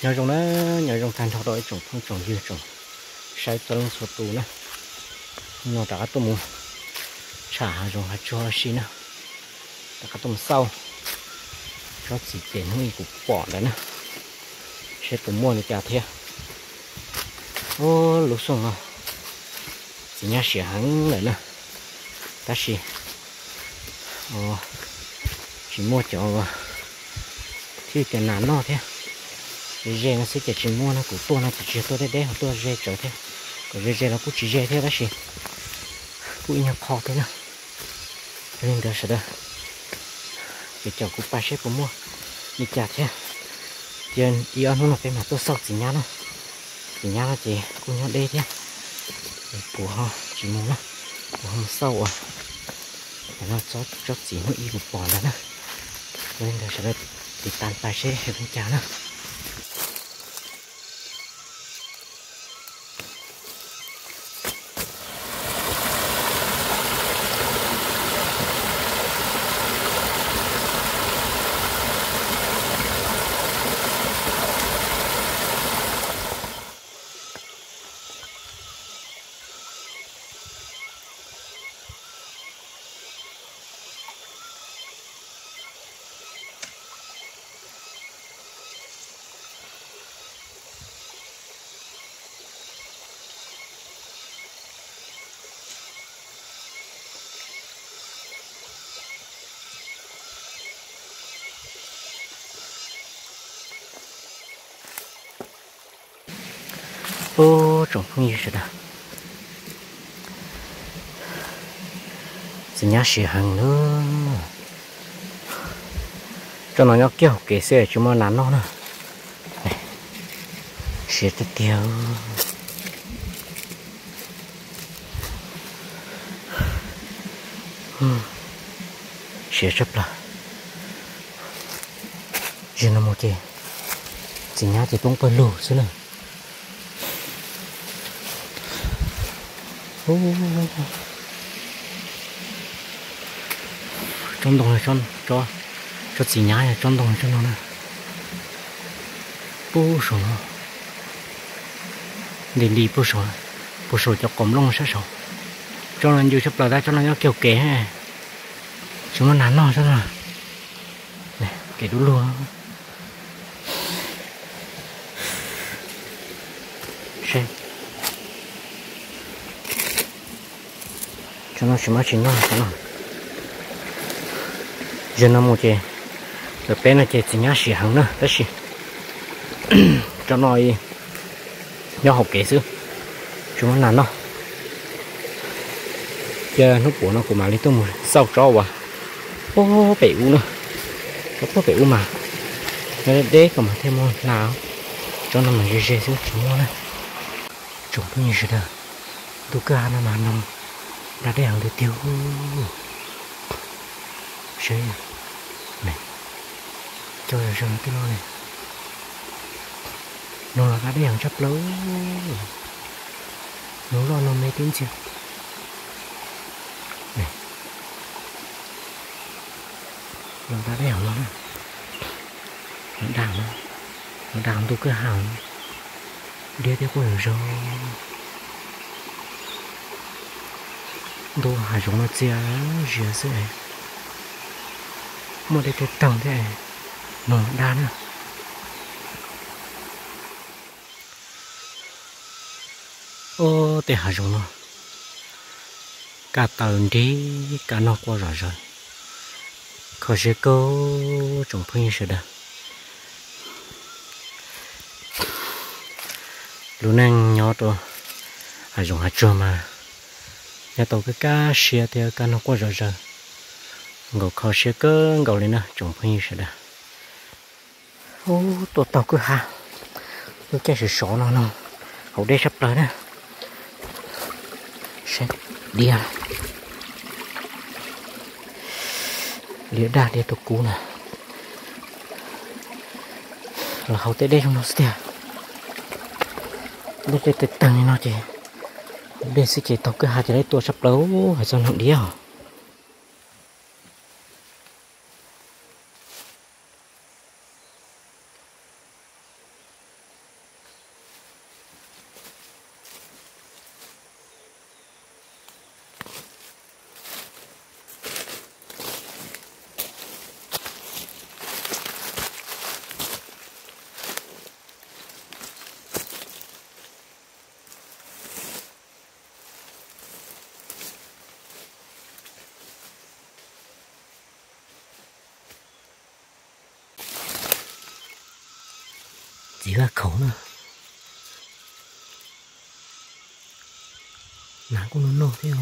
Nyob zoo na, nyob zoo tag nrho rau ib tsoom phooj tsoom ywg tsoom saib txhua leej txhua tus na. Hnub no rov qab tuaj mus tsham hav zoov hav tsuag ua si na, rov qab tuaj mus xauj tsob txiv pem hnub ib kuv pom ntawd na, seb puas muaj li cas thiab. Ub, lub xyoo no txiv nyab siav heev lawm na, tab sis tsis muaj cov thiaj tias nas noj thiab. Ze ze no xwb ces tsis muaj no, kuv tuaj no ces tsis yog tuaj deb deb, ho tuaj ze tsawv thiab, kom ze ze los kuj tsis ze thiab tab sis kuj ib nyuag qho thiab na. Yog li ntawd sawv daws ces caum kuv pais seb puas muaj li cas thiab. Cia ib ob hnub no peb mam tuaj xauj txiv nyab no. Txiv nyab no ces kuj nyob deb thiab, puas ho tsis mus na, puas ho mus xauj ua no tsob txiv hnub ib kuv pom ntawd na. Yog li ntawd sawv daws tiv tas pais seb zoo li cas na. Ub, tsoom phooj ywg sawv daws, txiv nyab siav heev na. Tsob no nyob kiag hauv kev xwb tsis muaj nas noj na. Siav tiag tiag. Siav tshaj plaws. Zaum no mus ces txiv nyab ces poob pawg lug xwb na. Tsob ntoo, tsob txiv nyab, tsob ntoo tsob no na. Puag saum no, nti nti puag saum, puag saum cov qos nplooj sab saud. Tsob no ncw tshaj plaws tab, tsob no nyob kiag hauv kev, tsis muaj nas noj tsob no. Kev dub lug. Tsob no tsis muaj tsis noj tsob no. Zaum no mus ces lawv peb no ces txiv nyab siav heev na tab sis tsob no nyob hauv kev xwb, tsis muaj nas noj. Ces hnub puav no kuv mam li tuaj mus xauj tsob uas puag pem ub na. Tsob puag pem ub mas nyob deb deb kom mas thiaj muaj nas. Tsob no mas ze ze xwb tsis muaj na. Tsoom phooj ywg sawv daws, ntuj kwj ha no mas noog da dej heev tiag tiag. Seb, coj zoo zoo tij laug ne, noog los da dej heev tshaj plaws. Noog loj noog me tib ntxwg. Los da dej heev no, los da, los da ntuj kwj ha, diab thiab quaj zom zaws. Ntuj hav zoov no txias zias xwb, muaj dej tej teeg thiab, noog da na. Ob, tej hav zoov no kaj taw nrig kaj nog quaj zom zaws. Kho siab kawg tsoom phooj ywg sawv daws. Lub neej nyob rau hav zoov hav tsuag mas nyob tau kaj kaj siab thiab kaj nog quaj zom zaws nkaus, kho siab kawg nkaus li na tsoom phooj ywg sawv daws. Ub, tuaj taug kwj ha, lub caij sov sov no no, haus dej tshaj plaws na. Saib diab, diab daj diab tus kub na. Los haus tej dej zoo no xwb tiag. Dej tej teeg li no ces haus dej xwb ces taug kwj ha ces dej tuaj tshaj plaws, hais txog noog diab os. Vaj khaum na, nas kuj noj noj thiab.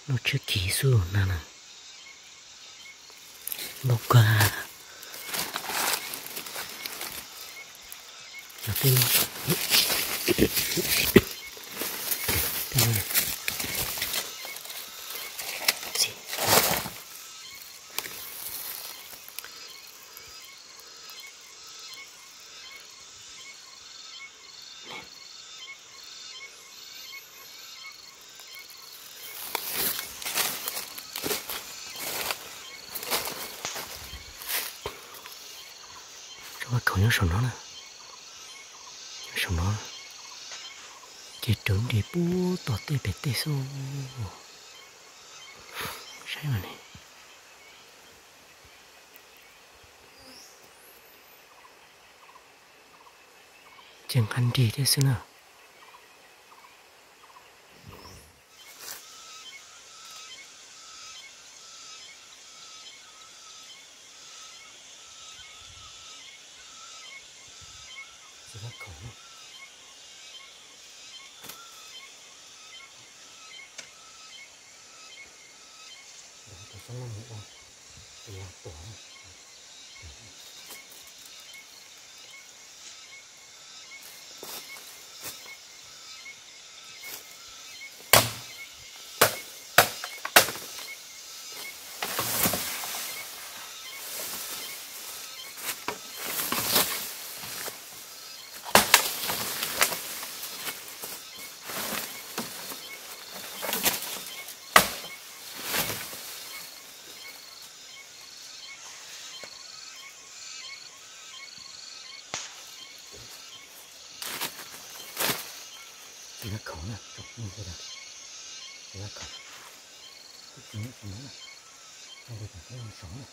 Noj tshiab khiv xwb na na. Noj kawg. Tsob vaj khaum nyob saum no na, nyob saum no, ces rawv nres puag tom tej pem tej xwb. Saib mas ne. Ces nqa nrig thiab xwb na. Vaj khaum na, vaj khaum. Vaj khaum na, vaj khaum na.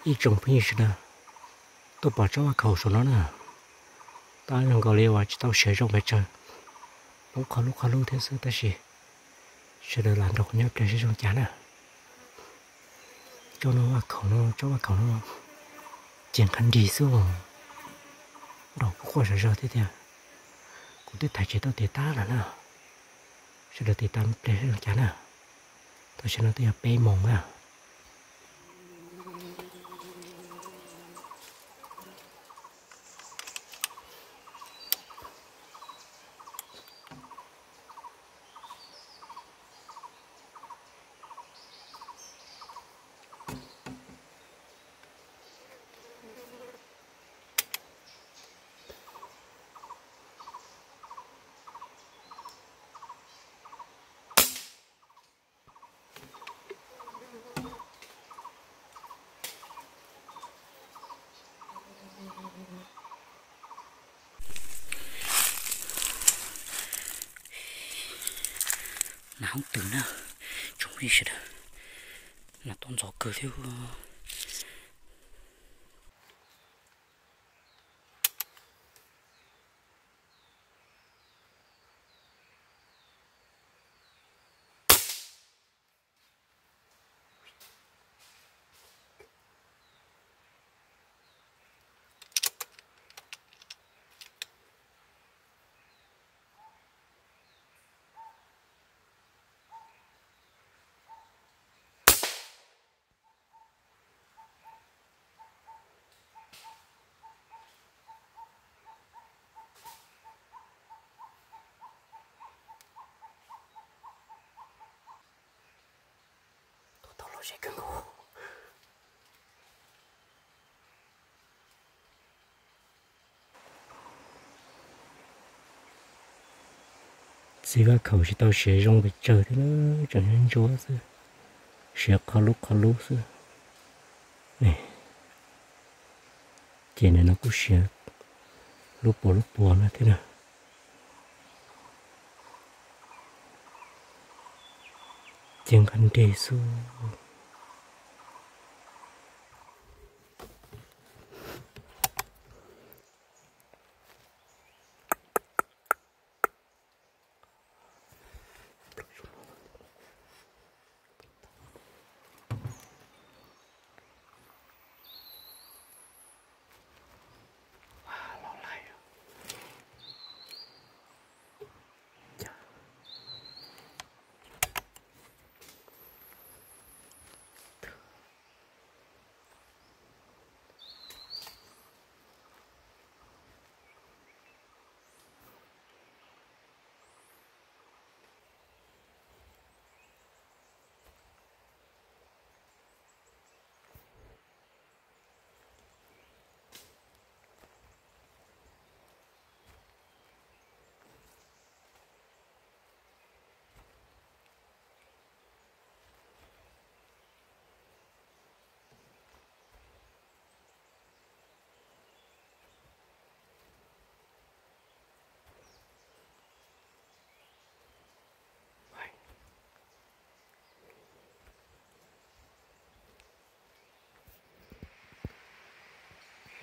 Ib tsoom phooj ywg sawv daws, tuaj pom tsob vaj khaum saum no na, tab zoo nkaus li uas tsis tau siav zoo pes tsawg, poob qhov lub qhov lub thiab xwb tab sis sawv daws lam nrog kuv nyob pliag seb zoo cas na. Tsob no vaj khaum no, tsob vaj khaum no ces nqa nrig xwb os, nrog kuv quaj zom zaws thiab tiag. Kuv twb thaiv tsis tau tes tab lawm na, sawv daws tiv tam pliag seb zoo cas na. Tam sim no twb yog peb moos na. Nas hoob twm na, tsoom phooj ywg sawv daws, nas tuaj ntxov kawg thiab. Siab kawg nkaus. Txiv vaj khaum tsis tau siav zoo pes tsawg thiab na, tseem ntsuab xwb, siav qhov lub qhov lub xwb. Ces nim no kuj siav lub puas lub puas no thiab na. Ces nqa nreg xwb.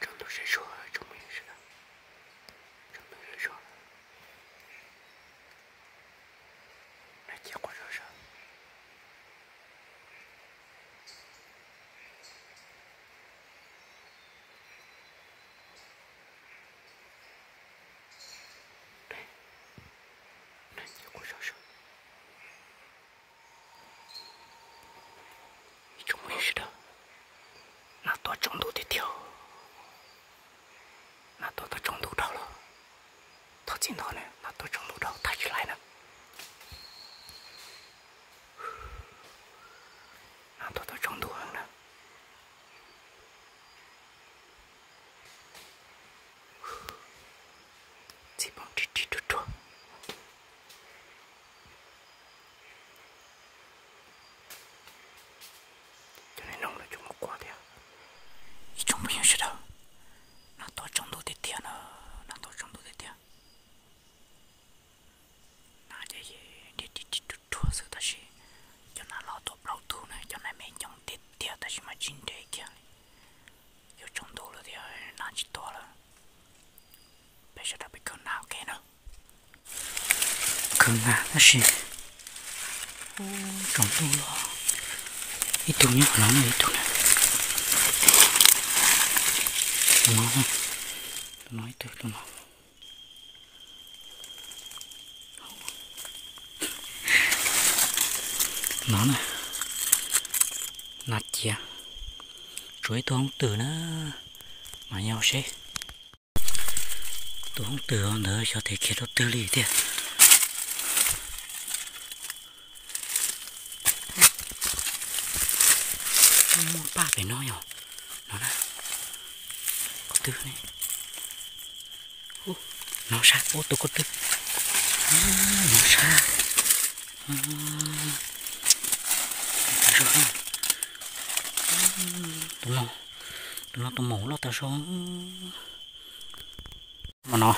Tsaus ntuj sawv zuag, tsoom phooj ywg sawv daws. Tsaus ntuj sawv zuag, nag cia quaj zog zog. Nag cia quaj zog zog. Ib tsoom phooj ywg sawv daws, nag tuaj tsaus ntuj tiag tiag. Nag tuaj tau tsaus ntuj dhau lawm. Thov txim ntau na, nag tuaj tsaus ntuj dhau thaij tsis laib na. Nag tuaj tau tsaus ntuj heev na. Txhij poob ri ri ruag ruag. Cov niag noog no cov muaj quav thiab. Ib tsoom phooj ywg sawv daws, nag tuaj tsaus ntuj tiag tiag na, nag tuaj tsaus ntuj tiag tiag. Nag ces ri ri ri ruag ruag xwb tab sis cov nag los tuaj plaub tug na, cov nag me coob tiag tiag tab sis mas tsis nres kiag li. Yuav tsaus ntuj lawm thiab nag tsis tuaj lawm. Peb sawv daws peb khawb nag ua ke na. Khawb nag tab sis tsaus ntuj los. Ib tug nyob qhov no, ib tug na. Tus no, tus no ib tug, tus no. No na, nag cia. Tshuav ib tug hoob twm na, mas yog seb. Tus hoob twm ntawd xyov tes khiav rau twg li thiab. Muaj paj pem no yog, no na, ko twg ne. No sab, ub, tus ko twg. No sab. Tus no, tus no tus maum loj tas zog. Hmo no,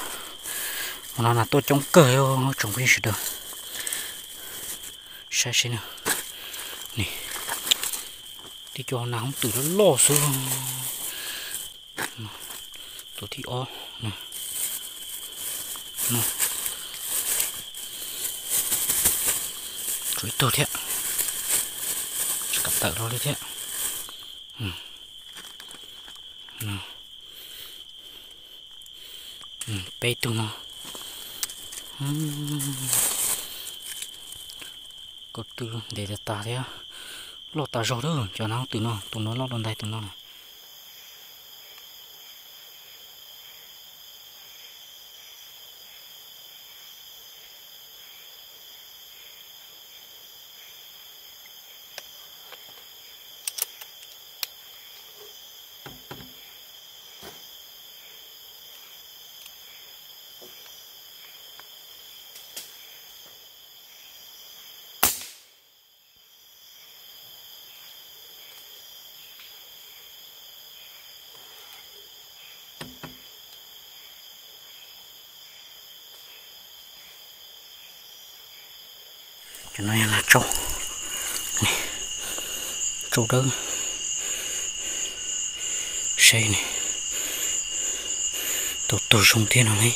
hmo no nag tuaj coob kawg tsoom phooj ywg sawv daws. Saib seb na, ne, tib co nag hoob twm loj loj xwb. Tus thib ob no, tshuav ib tug thiab, tsis kam tawm los li thiab. Peb tug no, ko tw ntev tas tas thiab, loj tas zog lawm. Cov nag hoob twm no, tus no loj dua ntais tus no na. Cov no yog nas tsaub, tsaub dawb, saib ne, tau tug zoo thiab no ne.